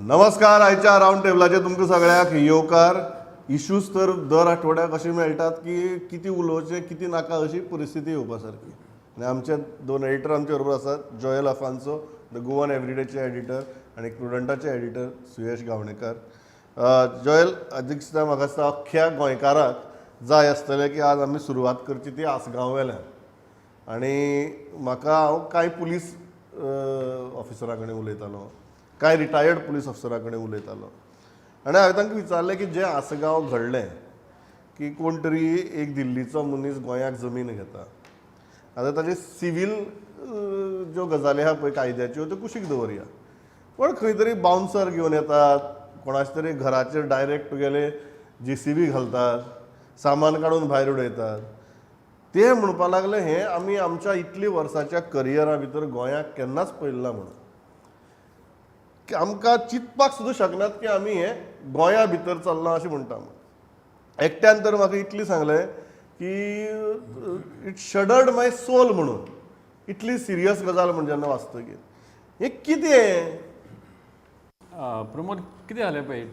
नमस्कार. आयच्या रावंड टेबलाचेर तुमकां सगळ्यांक येवकार. इश्यूज तर दर आठवड्याक अशे मेळटात की कितें उलोवचें, कितें नाका अशी परिस्थिती येवपा सारकी. आनी आमचे दोन एडिटर आमचे बरोबर आसात, जोएल अफान्सो, the Goan एवरीडेचे एडिटर, आनी प्रुडंटाचे एडिटर सुयश गावणेकर. जोएल, दिसता म्हाका दिसता अख्ख्या गोंयकाराक जाय आसतलें की आज आमी सुरवात करची ती आसगांव वेल्यान. आनी म्हाका हांव कांय पुलीस ऑफिसरा कडेन उलयतालो, कांय रिटायर्ड पुलीस ऑफिसरा कडेन उलयतालो आनी हांवें तांकां विचारलें की जें आसगांव घडलें की कोण तरी एक दिल्लीचो मनीस गोंयाक जमीन घेता, आतां ताजे सिवील ज्यो गजाली आहा पळय कायद्याच्यो, त्यो कुशीक दवरया, पण खंय तरी बाउन्सर घेवन येतात, कोणाच्या तरी घराचेर डायरेक्ट तुगेले जेसीबी घालतात, सामान काडून भायर उडयतात. ते म्हणपा लागले, हें आमी आमच्या इतली वर्साच्या करियरा भितर गोंयाक केन्नाच पळयल्लां म्हणून की आमकां चिंतपाक सुद्दां शकनात की आमी हें गोंया भितर चल्लां अशें म्हणटा म्हूण. एकट्यान तर म्हाका इतली सांगलें की "It shuddered my soul" म्हणून, इतली सिरियस गजाल म्हण जेन्ना वाचतकीर. हें कितें? प्रमोद, कितें जालें पळय,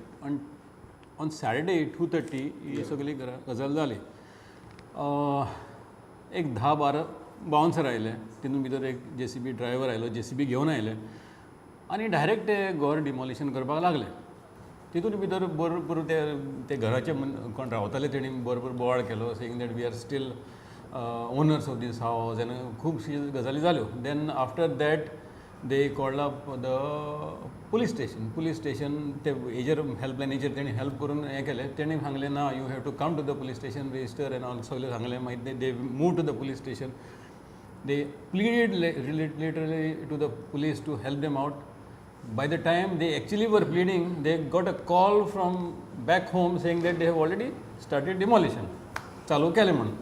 ऑन सॅटर्डे 2:30 ही सगळी गजाल जाली. एक 10-12 बाउन्सर आयले, तितून भितर एक जेसीबी ड्रायवर आयलो, जेसीबी घेवन आयले आनी डायरेक्ट ते घर डिमॉलिशन करपाक लागले. तितून भितर बरोबर ते ते घराचे कोण रावताले तेणी बरोबर बोवाळ केलो, saying that we are still owners of this house, आनी खुबशी गजाली जाल्यो. Then after that they called up the police station. Police station ते हेजेर हेल्पलायनीचेर तेणी हेल्प करून हें केलें. तेणी सांगलें, ना, you have to come to the police station, register and all सगळें सांगलें. मागीर they move to the police station. They pleaded literally to the police to help them out. By the time they actually were pleading, they got a call from back home saying that they have already started demolition. चालू केलें म्हणून.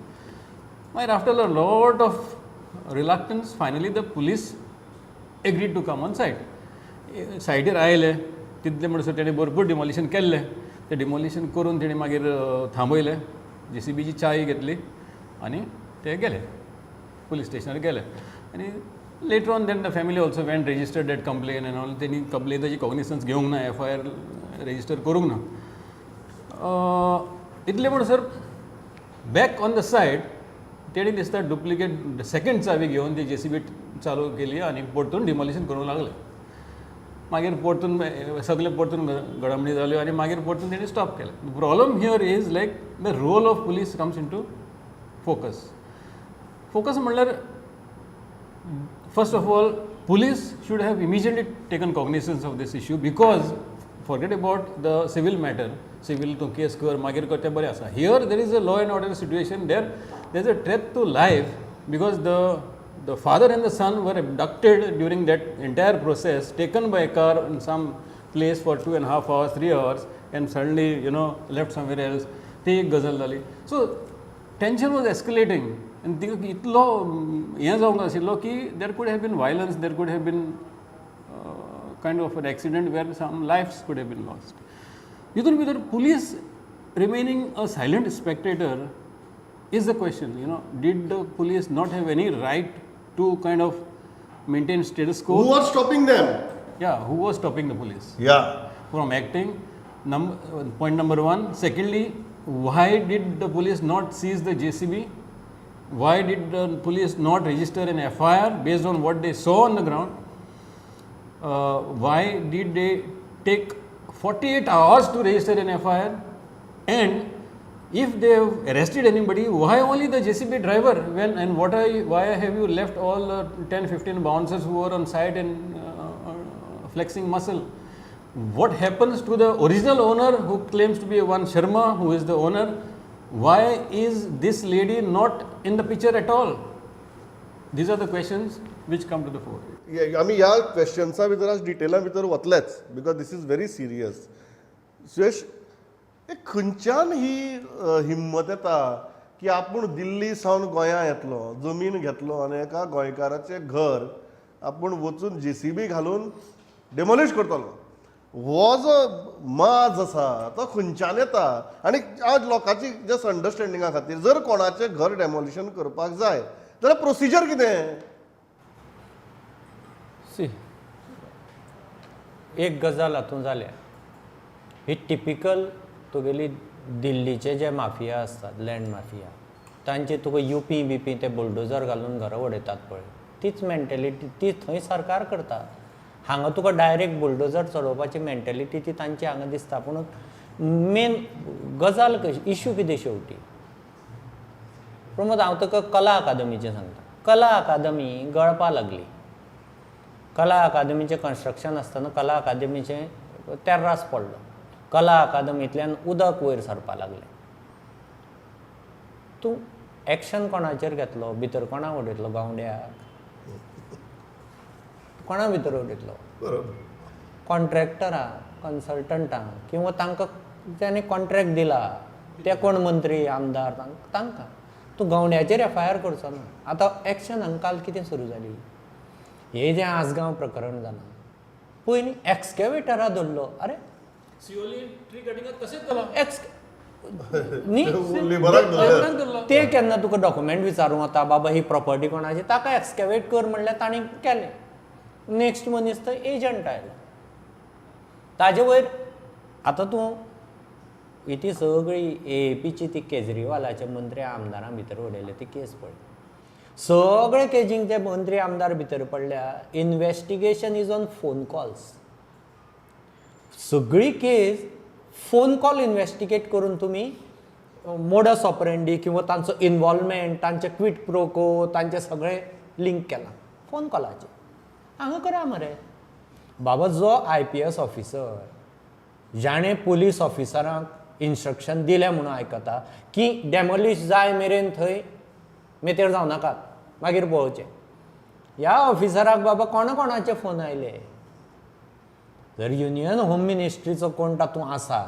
मागीर after a lot of reluctance, finally the police agreed to come on site. सायटीर आयले. तितले म्हणसर तेणें भरपूर demolition केल्लें. तें डिमॉलिशन करून तेणी मागीर थांबयलें, जेसीबीची चावी घेतली आनी ते गेले, पुलीस स्टेशनार गेले. आनी later on then the family also went, registered that complain and all. तेणी कंप्लेनाची कॉग्निसन्स घेवंक ना, एफआयआर रेजिस्टर करूंक ना. इतले म्हणसर बॅक ऑन the site तेणी दिसता डुप्लिकेट सेकंड चावी घेवन ती जेसीबी चालू केली आनी परतून डिमॉलिशन करूंक लागले. मागीर परतून सगळे परतून घडामोडी जाल्यो आनी मागीर परतून तेणी स्टॉप केलें. Problem here is like the role of police comes into focus. Focus म्हणल्यार, first of all, police should have immediately taken cognizance of this issue, because forget about the civil matter, civil तूं केस कर, मागीर कर, तें बरें आसा. Here there is a law and order situation. There is a threat to life because the father and the son were abducted during that entire process, taken by a car in some place for 2.5 hours, 3 hours, and suddenly left somewhere else. ती एक गजाल जाली. So tension was escalating आनी तिका इतलो हें जावंक आशिल्लो की there could have been violence, there could have been kind of an accident where some lives could have been lost. तितून भितर police remaining a silent spectator is the question. Did the police not have any right to kind of maintain status quo? Who are stopping them? Yeah, who was stopping the police from acting? Point number one. Secondly, why did the police not seize the JCB? Why did the police not register an FIR based on what they saw on the ground? Why did they take 48 hours to register an FIR? And if they have arrested anybody, why only the JCB driver? When and what are you, why have you left all the 10, 15 bouncers who were on site and flexing muscle? What happens to the original owner who claims to be one Sharma, who is the owner? Why is this lady not in the picture at all? These are the questions which come to the fore. आमी ह्या क्वेश्चन्सा भितर आज डिटेला भितर वतलेच because this is very serious. Suyash, हे खंयच्यान ही हिम्मत येता की आपूण दिल्ली सावन गोंया येतलो, जमीन घेतलो आनी एका गोंयकाराचें घर आपूण वचून जेसीबी घालून डेमोलिश करतलो? हो जो माज आसा तो खंयच्यान येता? आनी आज लोकांची जस्ट अंडरस्टँडिंगा खातीर, जर कोणाचें घर डेमोलिशन करपाक जाय जाल्यार प्रोसिजर कितें? See, एक गजाल हातूंत जाल्या. ही टिपिकल तुगेली दिल्लीचे जे माफिया आसतात, लँड माफिया, तांचे तुका युपी बिपी ते बुलडोजर घालून घरां उडयतात पळय, तीच मेंटेलिटी ती थंय सरकार करता. हांगा तुका डायरेक्ट बुलडोजर चलोवपाची मेंटेलिटी ती तांची हांगा दिसता. पूण मेन गजाल कशी, इशू कितें शेवटी प्रमोद, हांव तुका कला अकादमीचें सांगता. कला अकादमी गळपा लागली. कला अकादमीचें कन्स्ट्रक्शन आसतना कला अकादमीचें तेर्रास पडलो. कला अकादमींतल्यान उदक वयर सरपा लागलें. तूं एक्शन कोणाचेर घेतलो? भितर कोणाक उडयतलो? गांवड्याक कोणा भितर उडयतलो? बरोबर. कॉन्ट्रॅक्टराक, कन्सल्टंटांक, किंवा तांकां ताणें कॉन्ट्रॅक्ट दिला ते कोण मंत्री आमदार तांकां. तूं गवंड्याचेर एफ I R करचो ना. आतां एक्शन हांगा काल कितें सुरू जाली, हे जें आसगांव प्रकरण जालां, पयलीं एक्सकॅवेटरा धरलो. अरे सिओली ट्री कटिंगाक तशेंच जालां. एक्स न्ही. लेबराक धरले. लेबराक धरलो. ते केन्ना तुका डॉक्युमेंट विचारूंक वता, बाबा ही प्रॉपर्टी कोणाची, ताका एक्सकॅवेट कर म्हणल्यार ताणें केलें. नेक्स्ट मनीस थंय एजंट आयलो ताजे वयर. आतां तूं ही ती सगळी एएपीची ती केजरीवालाच्या मंत्री आमदारां भितर उडयले ती केस पळय, सगळे केजींक ते मंत्री आमदार भितर पडल्या. Investigation is on phone calls. सगळी केस फोन कॉल इन्वेस्टिगेट करून तुमी मोडस ऑपरेंडी किंवा तांचो इनवॉल्वमेंट, तांचे क्विड प्रो को, तांचे सगळें लिंक केलां फोन कॉलाचेर. हांगा करा मरे बाबा, जो आयपीएस ऑफिसर जाणें पुलीस ऑफिसरांक इन्स्ट्रक्शन दिलें म्हणून आयकता की डेमोलिश जाय मेरेन थंय मेतेर जावं नाकात, मागीर पळोवचें. ह्या ऑफिसराक बाबा कोणा कोणाचे फोन आयले? जर युनियन होम मिनिस्ट्रीचो कोण तातूंत आसा,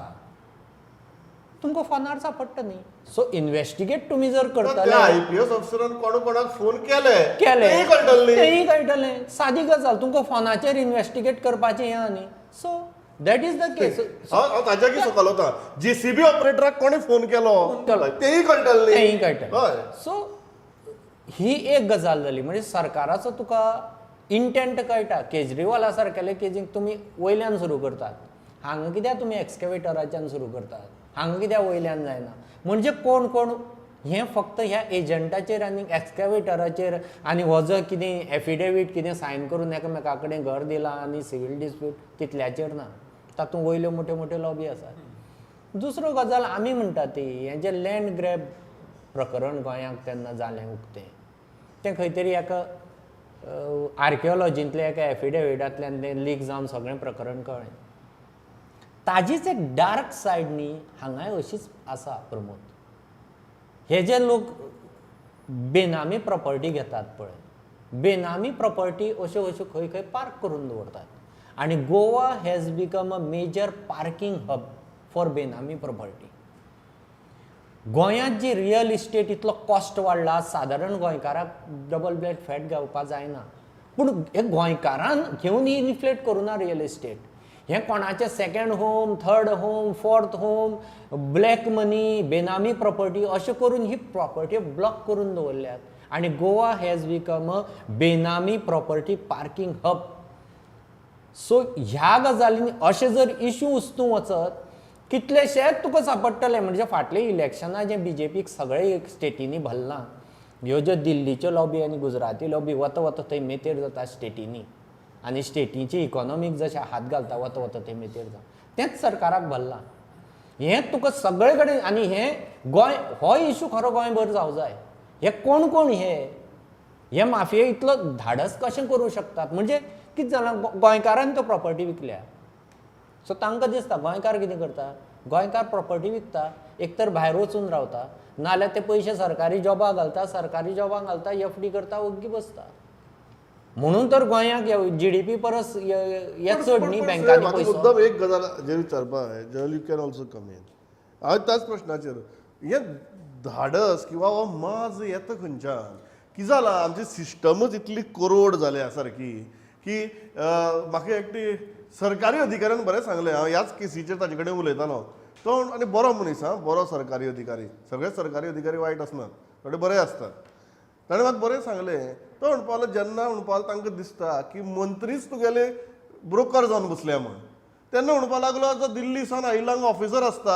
तुमकां फोनार सापडटा न्ही. सो इन्वेस्टिगेट तुमी जर करतले त्या आयपीएस ऑफिसरान कोण कोणाक फोन केले केले तेय कळटलें न्ही. तेंय कळटलें. सादी गजाल, तुमकां फोनाचेर इन्वेस्टिगेट करपाचें हें न्ही. So that is the case. हांव ताज्या की सकाल वता, जेसीबी ऑपरेटराक कोणे फोन केलो केलो. तेय कळटलें न्ही. तेंय कळटलें. हय. सो ही एक गजाल जाली. म्हणजे सरकाराचो तुका इंटेंट कळटा. केजरीवाला सारकेले केजींक तुमी वयल्यान सुरू करतात, हांगा कित्याक तुमी एक्सकॅवेटराच्यान सुरू करतात, हांगा कित्याक वयल्यान जायना? म्हणजे कोण कोण हें फक्त ह्या एजंटाचेर आनी एक्सकॅवेटराचेर आनी हो जो कितें एफिडेवीट कितें सायन करून एकामेका कडेन घर दिलां आनी सिवील डिस्प्यूट तितल्याचेर ना, तातूंत वयल्यो मोट्यो मोट्यो लॉबी आसात. दुसरो गजाल आमी म्हणटा ती हें जें लँड ग्रॅब प्रकरण गोंयांत तेन्ना जालें उक्तें, तें खंय तरी एका आर्किओलॉजींतल्या एका एफिडेविटांतल्यान तें लीक जावन सगळें प्रकरण कळ्ळें. ताजीच एक डार्क सायड न्ही हांगाय अशीच आसा प्रमोद. हे जे लोक बेनामी प्रॉपर्टी घेतात पळय, बेनामी प्रॉपर्टी अश्यो अश्यो खंय खंय पार्क करून दवरतात आनी Goa has become a major parking hub for benami property. गोंयांत जी रियल इस्टेट इतलो कॉस्ट वाडला, सादारण गोंयकाराक डबल बेड फ्लॅट घेवपाक जायना, पूण हे गोंयकारान घेवन ही इन्फ्लेट करूना रियल इस्टेट. हें कोणाचें second home, third home, fourth home, black money, benami property अशें करून ही प्रॉपर्टी ब्लॉक करून दवरल्यात आनी Goa has become a benami property parking hub. So ह्या गजालींनी अशें जर इशू उस्तूं वचत कितलेशेच तुका सापडटले. म्हणजे फाटले इलेक्शनां जें बीजेपीक सगळे स्टेटींनी भरलां, ह्यो ज्यो दिल्लीच्यो लॉबी आनी गुजराती लॉबी वता वता थंय मेतेर जाता स्टेटींनी आनी स्टेटींची इकॉनॉमीक जशें हात घालता वता वता थंय मेतेर जाता, तेंच सरकाराक भरलां. हें तुका सगळे कडेन आनी हें गोंय हो इशू खरो गोंयभर जावं जाय. हे कोण कोण हे हे माफिया इतलो धाडस कशें करूं शकतात? म्हणजे कितें जालां, गोंयकारान त्यो प्रॉपर्टी विकल्या. सो तांकां दिसता गोंयकार कितें करता, गोंयकार प्रॉपर्टी विकता, एक तर भायर वचून रावता, नाल्यार ते पयशे सरकारी जॉबाक घालता, सरकारी जॉबाक घालता, एफडी करता, ओग्गी बसता. म्हणून तर गोंयाक जीडीपी परस हे चड न्ही बँकांनी पयसो. मुद्दाम एक गजाल जे विचारपा जाय, you can also come in. हांवें त्याच प्रश्नाचेर हें धाडस किंवा हो माज येता खंयच्यान? कितें जालां, आमची सिस्टमच इतली कोरोड जाल्या सारकी की म्हाका एकटी सरकारी अधिकाऱ्यान बरें सांगलें. हांव ह्याच केसीचेर ताजे कडेन उलयतालो. तो आनी बरो मनीस आं, बरो सरकारी अधिकारी. सगळे सरकारी अधिकारी वायट आसनात, थोडे बरे आसतात. ताणें म्हाका बरें सांगलें. तो म्हणपा लागलो, जेन्ना म्हणपा लागलो तांकां दिसता की मंत्रीच तुगेले ब्रोकर जावन बसल्या म्हूण. तेन्ना म्हणपाक लागलो, जो दिल्ली सावन आयिल्लो हांगा ऑफिसर आसता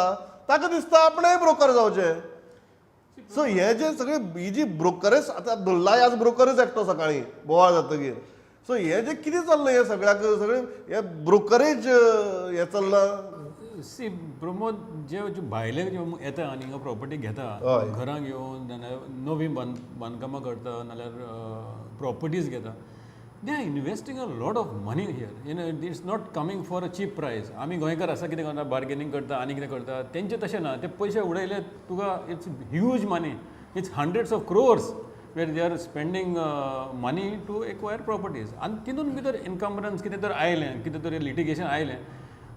ताका दिसता आपणेय ब्रोकर जावचें. सो हे जे सगळे ही जी ब्रोकरेज आतां धरलाय, आज ब्रोकरच एकटो सकाळीं बोवाळ जातकीर. सो हे जे कितें चल्लां, हें सगळ्याक सगळें हे ब्रोकरेज हें चल्लां. सी प्रमोद, जे जे भायले जे येता आनी हिंगा प्रॉपर्टी घेता, घरां घेवन नाल्यार नवीं बांदकामां करता नाल्यार प्रॉपर्टीज घेता, they are investing a lot of money here. It's not coming for a cheap price. आमी गोंयकार आसा, कितें करता, बार्गेनींग करता आनी कितें करता. तेंचें तशें ना. ते पयशे उडयले तुका, it's huge money, it's hundreds of crores where they are spending money to acquire properties. आनी तितून भितर एनकम्बरन्स कितें तर आयलें, कितें तरी लिटिगेशन आयलें,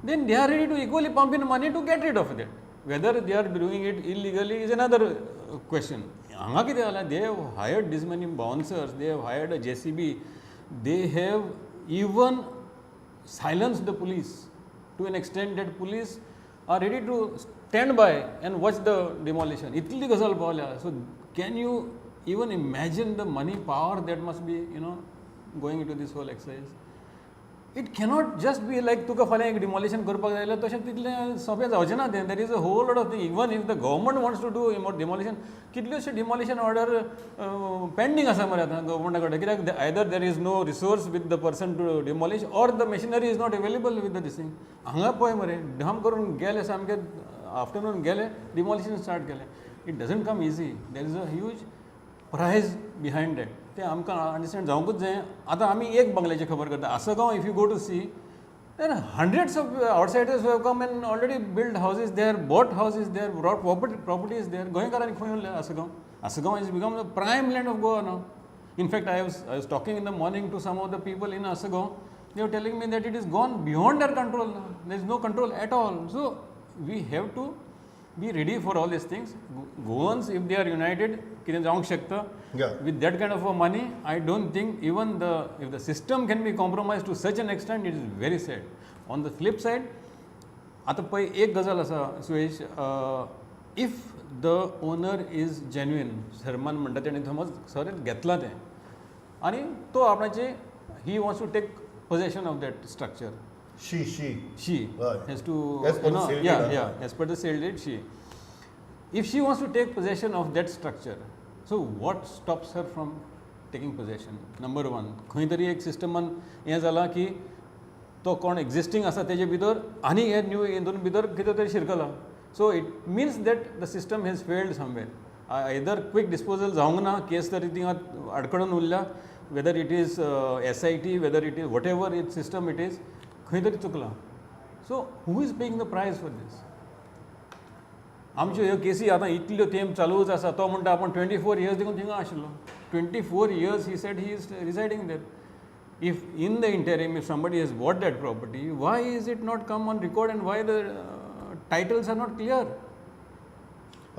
then they are ready to equally pump in money to get rid of that. Whether they are doing it illegally is another question. हांगा कितें जालें, they have hired this many bouncers, they have hired a JCB, they have even silenced the police to an extent that police are ready to stand by and watch the demolition. इतली गजाल पावल्या. So can you even imagine the money power that must be going into this whole exercise? It cannot just be like तुका फाल्यां एक demolition करपाक जाय जाल्यार तशें तितलें सोंपें जावचें ना तें. There is a whole lot of thing. Even if the government wants to do demolition, कितल्योश्यो demolition order pending आसा मरे आतां गव्हर्मेंटा कडेन. कित्याक, either there is no resource with the person to demolish or the machinery is not available with the this thing. हांगा पळय मरे, ढम करून गेले, सामके आफ्टरनून गेले, डिमॉलिशन स्टार्ट केलें. It doesn't come easy. There is a huge price behind that. तें आमकां अंडरस्टँड जावंकूच जाय. आतां आमी एक बंगल्याची खबर करता. Assagao, if you go to see, there are hundreds of outsiders who have come and already built houses there, bought houses there, brought properties there. गोंयकारांनी खंय उरलें Assagao? Assagao is become the prime land of Goa now. In fact, I was talking in the morning to some of the people in Assagao. They were telling me that it is gone beyond their control now. There is no control at all. So we have to be ready for all these things. Goans, if they are united, कितें जावंक शकता. With that kind of a money, I don't think even the if the system can be compromised to such an extent, it is very sad. On the flip side, आतां पळय, एक गजाल आसा Suyesh, if the owner is genuine, शर्मान म्हणटा तेणी समज सरें घेतलां तें आनी तो आपणाचे he wants to take possession of that structure. She she has to As per you the know, sale yeah, deed, huh? Yeah, as per the sale deed, she, if she wants to take possession of that structure, so what stops her from taking possession? Number one, खंय तरी एक सिस्टमान हें जालां की तो कोण existing आसा तेजे भितर आनी हे न्यू हितून भितर कितें तरी शिरकला. So it means that the system has failed somewhere. Either quick disposal जावंक ना, केस तरी थिंगा अडकणून उरल्या, whether it is SIT, whether it is whatever it system it is, खंय तरी चुकलां. So who is paying the price for this? आमच्यो ह्यो केसी आतां इतल्यो तेंप चालूच आसा. तो म्हणटा आपूण 24 इयर्स देखून थिंगा आशिल्लो. 24 years, he said, he is residing there. If in the interim, if somebody has bought that property, why is it not come on record and why the titles are not clear?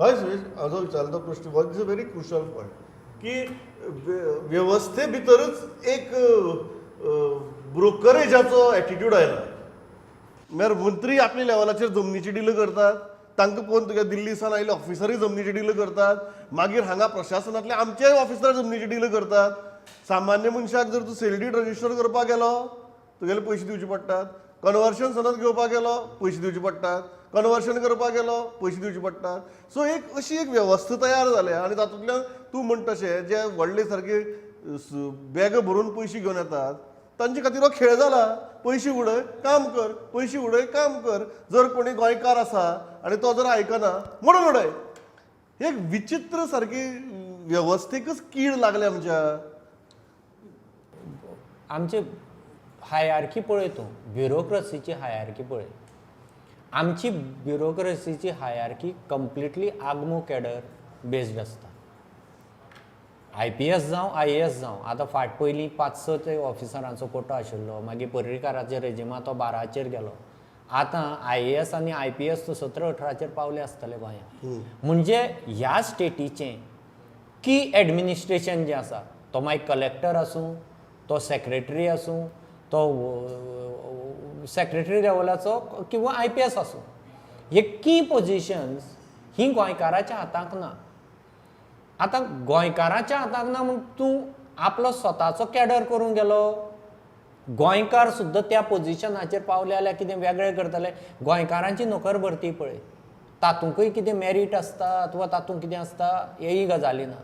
हय सुरेश, हांव जो विचारलो तो प्रश्न was is a very crucial point की वेवस्थे भितरच एक ब्रोकरेजाचो attitude आयला. म्हळ्यार मंत्री आपल्या लेवलाचेर जमनीची डील करतात, तांकां पळोवन तुगे दिल्ली सावन आयिल्ले ऑफिसरूय जमनीची डील करतात, मागीर हांगा प्रशासनांतले आमचेय ऑफिसर जमनीची डील करतात. सामान्य मनशाक जर तूं सेल डीड रजिस्टर करपाक गेलो, तुगेले पयशे दिवचे पडटात. कन्वर्शन सनद घेवपाक गेलो, पयशे दिवचे पडटात. कन्वर्शन करपाक गेलो, पयशे दिवचे पडटात. सो एक अशी एक वेवस्था तयार जाल्या आनी तातूंतल्यान तूं म्हणटा तशें जे व्हडले सारके बॅगां भरून पयशे घेवन येतात, तांचे खातीर हो खेळ जाला. पयशे उडय, काम कर, पयशे उडय, काम कर. जर कोणी गोंयकार आसा आनी तो जर आयकना, म्हणून उडय. एक विचित्र सारकी वेवस्थेकच कीड लागल्या आमच्या. आमचे हायरार्की पळय तूं, ब्युरोक्रसीची हायरार्की पळय. आमची ब्युरोक्रसीची हायरार्की कंप्लिटली आगमो कॅडर बेस्ड आसता. आयपीएस जावं, आयएएस जावं, आतां फाट पयलीं पांच स ते ऑफिसरांचो कोटो आशिल्लो, मागीर पर्रीकाराच्या रेजिमा तो 12चेर गेलो. आतां आयएएस आनी आयपीएस तो 17 18चेर पावले आसतले गोंयांत. म्हणजे ह्या स्टेटीचें की एडमिनिस्ट्रेशन जें आसा, तो मागीर कलेक्टर आसूं, तो सेक्रेटरी आसूं, तो सेक्रेटरी लेवलाचो किंवा आयपीएस आसूं, हे की पोजिशन्स ही गोंयकाराच्या हाताक ना. आतां गोंयकाराच्या हाताक ना म्हूण तूं आपलो स्वताचो कॅडर करूंक गेलो. गोंयकार सुद्दां त्या पोजिशनाचेर पावले जाल्यार कितें वेगळें करतले. गोंयकारांची नोकर भरती पळय, तातूंकय कितें मेरीट आसता अथवा तातूंत कितें आसता हेय गजाली ना.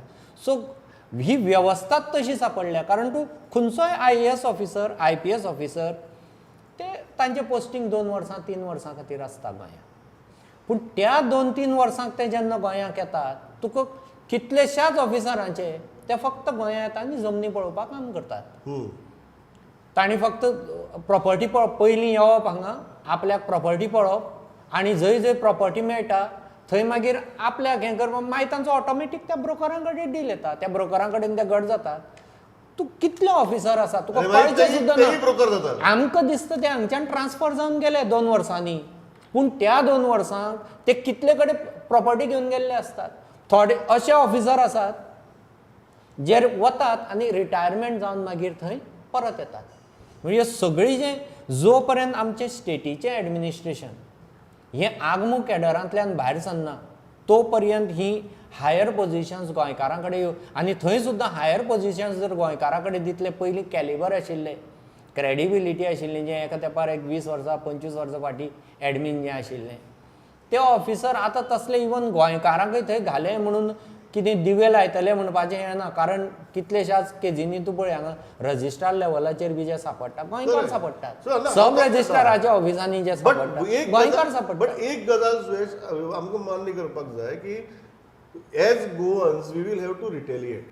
सो ही वेवस्थाच तशी सांपडल्या, कारण तूं खंयचोय IAS officer, IPS officer, ते तांचे पोस्टींग 2 वर्सां 3 वर्सां खातीर आसता गोंयांत. पूण त्या 2-3 वर्सांक ते जेन्ना गोंयांक येतात, तुका कितलेश्याच ऑफिसरांचे ते फक्त गोंयांत येता आनी जमनी पळोवपाक काम करतात. तांणी फक्त प्रॉपर्टी पयलीं येवप हांगा, आपल्याक प्रॉपर्टी पळोवप आनी जंय जंय प्रॉपर्टी मेळटा थंय मागीर आपल्याक हें करपाक, मागीर तांचो ऑटोमॅटीक त्या ब्रोकरां कडेन डील येता, त्या ब्रोकरां कडेन ते गट जातात. तूं कितले ऑफिसर आसा तुका आनी मागीर कळचें सुद्दां तेय broker ना. जातात. आमकां दिसता ते हांगच्यान ट्रान्सफर जावन गेले 2 वर्सांनी, पूण त्या 2 वर्सांक ते कितले कडेन प्रॉपर्टी घेवन गेल्ले आसतात. थोडे अशे ऑफिसर आसात जे वतात आनी रिटायरमेंट जावन मागीर थंय परत येतात. म्हणजे सगळी जे जो पर्यंत आमचे स्टेटीचें एडमिनिस्ट्रेशन हें आगमू कॅडरांतल्यान भायर सरना तो पर्यंत ही हायर पोजिशन्स गोंयकारां कडेन येव, आनी थंय सुद्दां हायर पोजिशन्स जर गोंयकारां कडेन दितले, पयलीं कॅलिबर आशिल्ले, क्रेडिबिलिटी आशिल्ली, जें एका तेंपार एक 20 वर्सां 25 वर्सां फाटीं एडमीन जें आशिल्लें ते ऑफिसर आतां तसले इवन गोंयकारांकय थंय घाले म्हणून कितें दिवे लायतले म्हणपाचें हें ना, कारण कितलेश्याच केजींनी तूं पळय हांगा रजिस्ट्रार लेवलाचेर बी जे सांपडटा गोंयकार सांपडटात, सब रजिस्ट्राराच्या ऑफिसांनी जे सांपडटा गोंयकार सांपडटा. बट एक गजाल सुयश आमकां मान्य करपाक जाय की as Goans we will have to retaliate,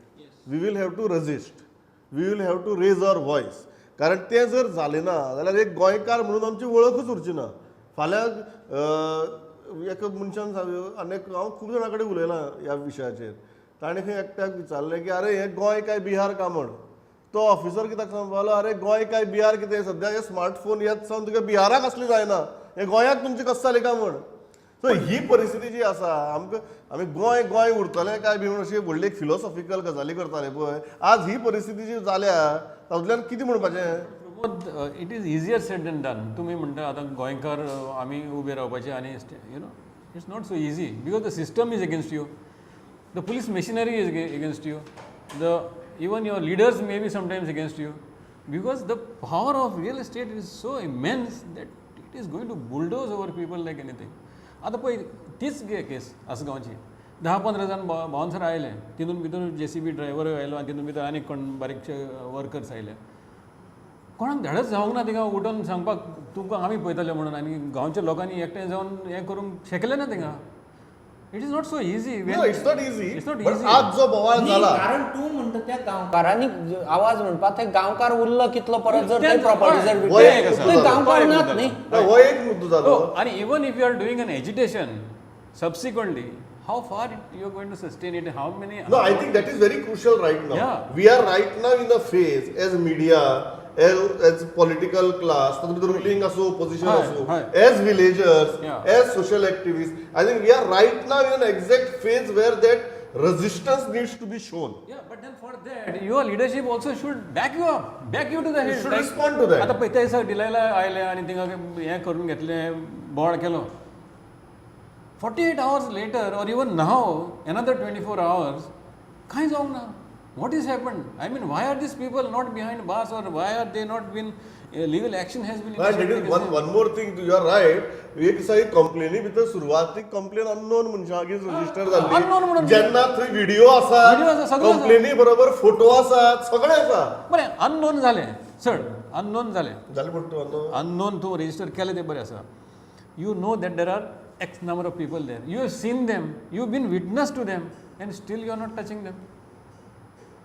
we will have to resist, we will have to raise our voice. कारण तें जर जालें ना जाल्यार एक गोंयकार म्हणून आमची वळखूच उरची ना. फाल्यां एका मनशान आनी हांव खूब जाणां कडेन उलयलां ह्या विशयाचेर, ताणें खंय एकट्याक विचारलें की अरे हें गोंय काय बिहार काय म्हण. तो ऑफिसर कित्याक सांगपालो, अरे गोंय काय बिहार कितें, सद्याक हे स्मार्टफोन येत सावन तुका बिहाराक असले जायना, हें गोंयाक तुमचें कशें जालें काय म्हण. सो ही परिस्थिती जी आसा, आमकां आमी गोंय गोंय उरतलें काय बी म्हणून अशी व्हडली एक फिलोसॉफिकल गजाली करताले पळय, आज ही परिस्थिती जी जाल्या तातूंतल्यान कितें म्हणपाचें? Pramod, it is easier said than done. तुमी म्हणटा आतां गोंयकार आमी उबे रावपाचे आनी you know it's not so easy because the system is against you, the police machinery is against you, the even your leaders may be sometimes against you, because the power of real estate is so immense that it is going to bulldoze over people like anything. आतां पळय तीच गे केस आसगांवची, 10-15 जाण bouncer आयले, तितून भितर JCB ड्रायव्हरूय आयलो आनी तितून भितर आनीक कोण बारीकशे वर्कर्स आयले. कोणाक धाडस जावंक ना थिंगा उठून सांगपाक तुमकां आमी पळयतले म्हणून, आनी गांवच्या लोकांनी एकठांय जावन हें करूंक शकले ना थिंगा. It is not so easy. It's not easy, It's not but easy. आज जो बोवाळ जाला, कारण तूं म्हणटा त्या गांवकारांनी आवाज म्हणपा, थंय गांवकार उरलो कितलो परत जर थंय प्रॉपर्टी जर हो एक विकली, मुद्दो थंय गांवकार जालो. नात न्ही. हो एक मुद्दो जालो. आनी even if you are doing an agitation subsequently, how far you are going to sustain it, how many? No, I think that is very crucial right now. Yeah. We are right now in a phase as media, as political class, तातूंत भितर ruling आसूं, opposition आसूं, as villagers, as social activists, I think we are right now in an exact phase where that resistance needs to be shown. Yeah, but then for that, your leadership also should back you up, back you to the hill. Should respond to that. आतां पळय ते दिसा Delilah आयले आनी थिंगा हें करून घेतलें, बोवाळ केलो. 48 hours later or even now, another 24 hours, कांय जावंक ना. What is happened? I mean, why are these people not behind bars or why are they not been legal action has been And that is initiated one more thing, you are right. एक दिसा एक कंप्लेनी भितर सुरवातीक complain unknown मनशागेर register Unknown जाल्ली, म्हणून. जेन्ना थंय video Video आसा, आसा, सगळें आसा. कंप्लेनी बरोबर फोटो आसात, सगळें आसा. बरें, अननोन जालें, चड अननोन जालें. जालें म्हणटा तूं unknown? Unknown तूं रजिस्टर केलें तें बरें आसा. You know that there are X number of people there, you have seen them, you been witness to them, and still you are not touching them.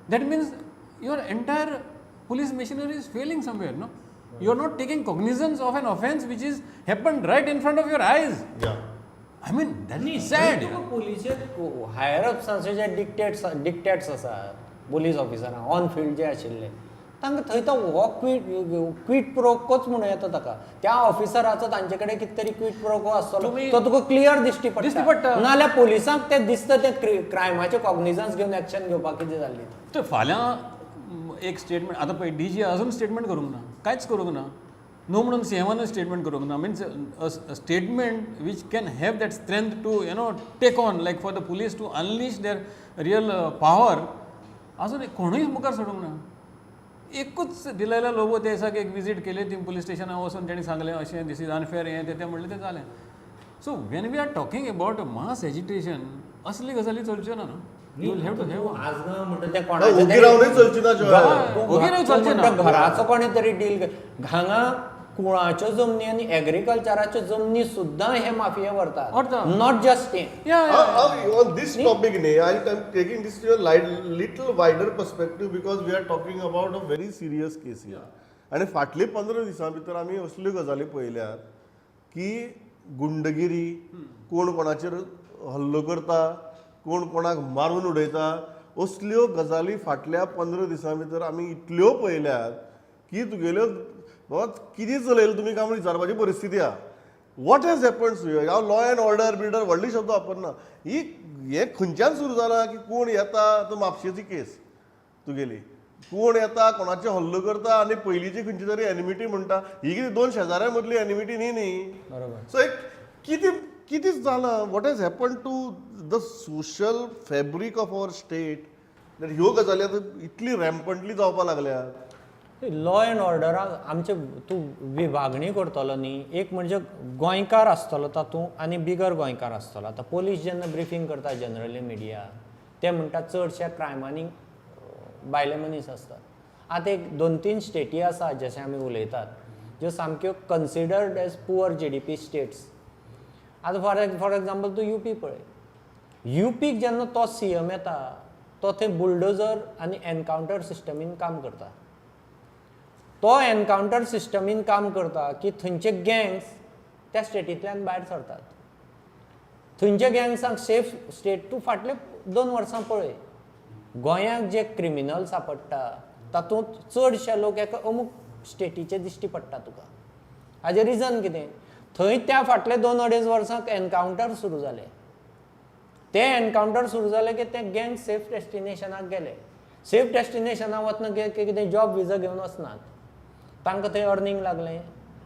That means your entire police machinery is failing somewhere, no? You are not taking cognizance of an offence which is happened right in front of your eyes. Yeah. I mean, that is sad. तुका पोलिसे higher अप्सांचे जे dictates आसात police ऑफिसरांक on field जे आशिल्ले तांकां थंय तो हो quite प्रोकोच म्हणूं येता ताका. त्या ऑफिसराचो तांचे कडेन कितें तरी क्वीट प्रोको आसतलो, तो तुका क्लियर दिश्टी दिश्टी पडटा. नाजाल्यार पोलिसांक तें दिसता तें क्रायमाचें कॉग्निजन्स घेवन एक्शन घेवपाक कितें जाल्ली. तर फाल्यां एक स्टेटमेंट आतां पळय डी जी अजून स्टेटमेंट करूंक ना, कांयच करूंक ना. न्हू म्हणून सी एमानूय स्टेटमेंट करूंक ना. Means a statement which can have that strength to you know take on, like for the police to unleash their real power, अजून कोणूय मुखार सोडूंक ना. एकूच डिलायला लोबो त्या दिसाक एक विजीट केली ती पुलीस स्टेशनार वचून तेणी सांगलें अशें, this is unfair, हें तें म्हणलें, तें जालें. So when we are talking about mass agitation, असली गजाली चलच्यो ना न्हू. You will have to have Assagao म्हणटा तें ना, कोणाचें ओगी रावनूय चलची ना शिवाय. तूं ओगी रावन चलचें ना. म्हणटा घराचो कोणें तरी डील. हांगा कुळाच्यो जमनी आनी एग्रीकल्चराच्यो जमनी सुद्दां हे माफिया व्हरतात. व्हरता. Not just हें. या. On this topic, न्ही, I am taking this to a little wider perspective because we are talking about a very serious case here. आनी फाटले 15 दिसां भितर आमी असल्यो गजाली पळयल्यात की गुंडगिरी, कोण कोणाचेर हल्लो करता, कोण कोणाक मारून उडयता, असल्यो गजाली फाटल्या 15 दिसां भितर आमी इतल्यो पळयल्यात की तुगेल्यो बाबा कितें चलयलें तुमी काय म्हूण विचारपाची परिस्थिती आहा. What has happen? हांव लॉ एंड ऑर्डर बिर्डर व्हडले शब्द वापरना. ही हें खंयच्यान सुरू जालां की कोण येता, तो म्हापशेची केस तुगेली, कोण येता कोणाचे हल्लो करता आनी पयलींची खंयची तरी एनिमिटी म्हणटा. ही कितें दोन शेजाऱ्यां मदली एनिमिटी न्ही न्ही. बरोबर. सो एक कितें कितें जालां, what has happen to the social fabric of our state, ह्यो गजाली आतां इतली रॅम्पंटली जावपाक लागल्यात? लॉ एंड ऑर्डराक आमचे तूं विभागणी करतलो न्ही, एक म्हणजे गोंयकार आसतलो तातूंत आनी बिगर गोंयकार आसतलो. आतां पोलीस जेन्ना ब्रिफींग करता जनरली मिडिया, ते म्हणटा चडश्या क्रायमांनी बायले मनीस आसतात. आतां एक दोन तीन स्टेटी आसा जशें आमी उलयतात, ज्यो सामक्यो considered as poor GDP states. आतां फॉर एग्जाम्पल तूं यूपी पळय. युपीक जेन्ना तो सीएम येता, तो थंय बुलडोजर आनी एनकावंटर सिस्टमीन काम करता. तो एनकावंटर सिस्टमीन काम करता की थंयचे गँग्स त्या स्टेटींतल्यान भायर सरतात. थंयच्या गँग्सांक सेफ स्टेट. तूं फाटले 2 वर्सां पळय, गोंयांक जे क्रिमिनल सांपडटा तातूंत चडशे लोक एका अमूक स्टेटीचे दिश्टी पडटा तुका. हाजें रिजन कितें? थंय त्या फाटले दोन अडेज वर्सांक एनकावंटर सुरू जाले. ते एनकावंटर सुरू जाले की ते गँग सेफ डेस्टिनेशनाक गेले. सेफ डेस्टिनेशनाक वतना कितें जॉब विजा घेवन वचनात, तांकां थंय अर्नींग लागलें.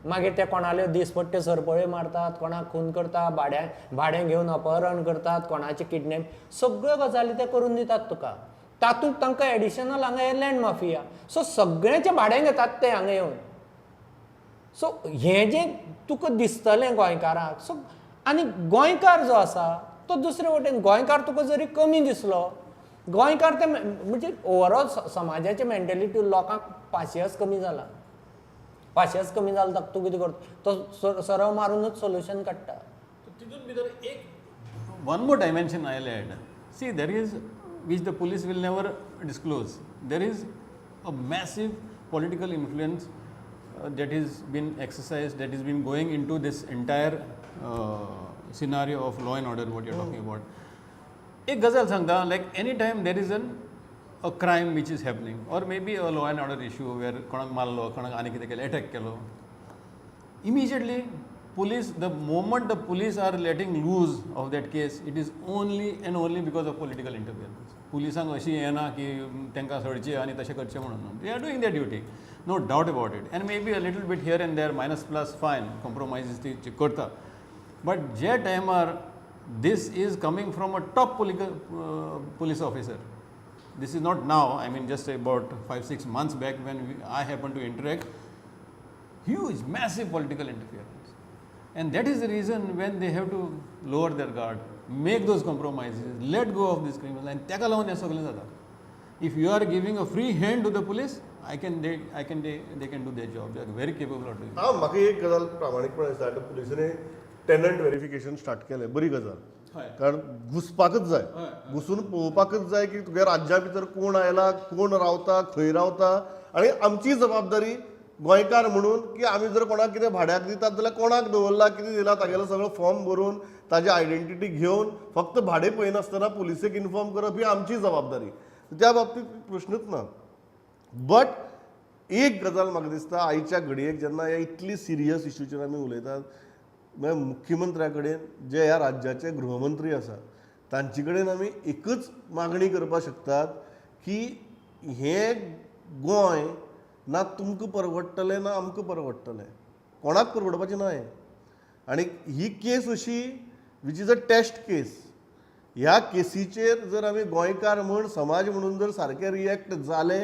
मागीर ते कोणाल्यो दिसपट्ट्यो सरपळ्यो मारतात, कोणाक खून करता, भाडें घेवन अपहरण करतात, कोणाचें किडनॅप, सगळ्यो गजाली ते करून दितात तुका. तातूंत तांकां एडिशनल हांगा हे लँड माफिया, सो सगळ्यांचें भाडें घेतात ते हांगा येवन. सो हें जें तुका दिसतलें गोंयकाराक, सो आनी गोंयकार जो आसा तो दुसरे वटेन गोंयकार तुका जरी कमी दिसलो, गोंयकार ते म्हणजे ओवरऑल समाजाचे मेंटेलिटी लोकांक पासियेंस कमी जाला. पासियेंस कमी जालें ताका तूं कितें करता, तो सरळ मारुनूच सोल्युशन काडटा. तितून भितर एक one more dimension I add. See, there is, which the police will never disclose, there is a massive political influence that is been exercise, that is been going into this entire scenario of law and order what you talking about. एक गजाल सांगता, like any time there is an a crime which is happening or maybe a law and order issue where कोणाक मारलो, कोणाक आनी कितें केलें, attack केलो, immediately police, the moment the police are letting loose of that case, it is only and only because of political interference. पुलिसांक अशी येना की तांकां सोडचें आनी तशें करचें म्हणून. They are doing their duty, no doubt about it, and maybe a little bit here and there minus plus fine compromises ती करता. बट जे टायमार this is coming from a top police officer, this is not now, I mean just about 5-6 months back when I happen to interact, huge, massive political interference. And that is the reason when they have to lower their guard, make those compromises, let go of these criminals, and ताका लागून हें सगळें जाता. If you are giving a free hand to the police, I can they I can they they can do their job. They are very capable of doing. हा, म्हाका एक गजाल प्रामाणीकपणान दिसता, आतां पुलिसांनी टेनंट वेरिफिकेशन स्टार्ट केलें, बरी गजाल. कारण घुसपाकच जाय, घुसून पळोवपाकच जाय की तुगे राज्या भितर कोण आयला, कोण रावता, खंय रावता. आनी आमची जबाबदारी गोंयकार म्हणून की आमी जर कोणाक कितें भाड्याक दितात जाल्यार कोणाक दवरला, कितें दिला, तागेलो सगळो फॉर्म भरून ताजी आयडेंटिटी घेवन फक्त भाडें पळयनासतना पुलिसेक इन्फॉर्म करप ही आमची जबाबदारी. त्या बाबतीत प्रश्नूच ना. बट एक गजाल म्हाका दिसता, आयच्या घडयेक जेन्ना ह्या इतली सिरियस इश्यूचेर आमी उलयतात, म्हळ्यार मुख्यमंत्र्या कडेन, जे ह्या राज्याचे गृहमंत्री आसात, तांचे कडेन आमी एकच मागणी करपाक शकतात की हें गोंय ना तुमकां परवडटलें ना आमकां परवडटलें, कोणाक परवडपाचें ना हें. आनी ही केस अशी which is a test case. ह्या केसीचेर जर आमी गोंयकार म्हूण, समाज म्हणून जर सारके रिएक्ट जाले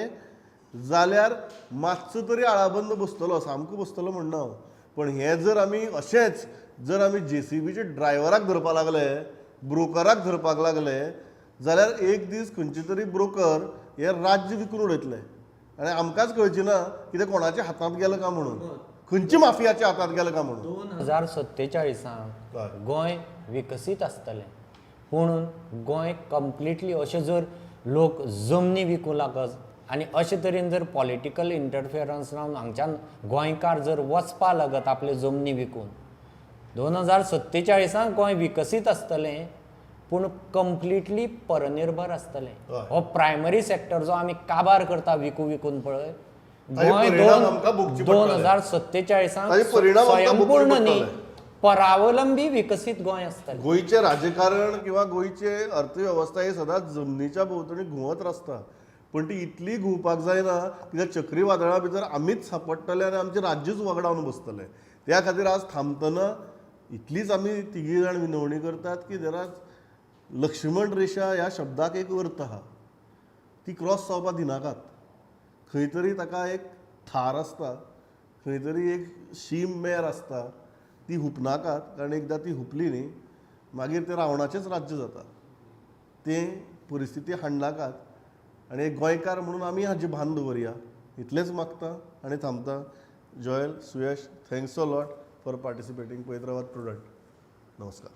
जाल्यार मातसो तरी आळाबंद बसतलो, सामको बसतलो म्हणना हांव. पण हें जर आमी अशेंच जर आमी जेसीबीचे ड्रायव्हराक धरपाक लागले, ब्रोकराक धरपाक लागले जाल्यार एक दीस खंयचे तरी ब्रोकर हे राज्य विकून उडयतले आनी आमकांच कळची ना की ते कोणाच्या हातांत गेले काय म्हणून, खंयची माफियाच्या हातांत गेले काय म्हणून. 2047 हय. गोंय विकसीत आसतलें, पूण गोंय कंप्लिटली अशें जर लोक जमनी विकूं लागत आनी अशे तरेन जर पॉलिटिकल इंटरफियरन्स रावन हांगच्यान गोंयकार जर वचपा लागत आपल्यो जमनी विकून, 2047 गोंय विकसीत आसतलें पूण कंप्लिटली परनिर्भर आसतलें. हय. हो प्रायमरी सॅक्टर जो आमी काबार करता विकू विकून पळय, ताजे गोंय परिणाम आमकां भोगचे दोन पडटले. हजार सत्तेचाळीसांक ताजे परिणाम आमकां भोगचे स्वयंपूर्ण न्ही, पडटले. परावलंबी विकसीत गोंय आसतलें. गोंयचें राजकारण किंवा गोंयचे अर्थवेवस्था ही सदांच जमनीच्या भोंवतणी घुंवत आसता, पण ती इतली घुंवपाक जायना कित्याक चक्रीवादळा भितर आमीच सांपडटले आनी आमचें राज्यूच वगडावन बसतलें. त्या खातीर आज थांबतना इतलीच आमी तिगीय जाण विनवणी करतात की जरा लक्ष्मण रेशा ह्या शब्दाक एक अर्थ आहा, ती क्रॉस जावपाक दिनाकात. खंय तरी ताका एक थार आसता, खंय तरी एक शीम मेर आसता, ती हुपनाकात, कारण एकदां ती हुपली न्ही मागीर तें रावणाचेंच राज्य जाता. तें परिस्थिती हाडनाकात आनी एक गोंयकार म्हणून आमी हाजें भान दवरया, इतलेंच मागता आनी थांबता. Joel, Suyash, thanks a lot for participating. पळयत रावात प्रुडंट. नमस्कार.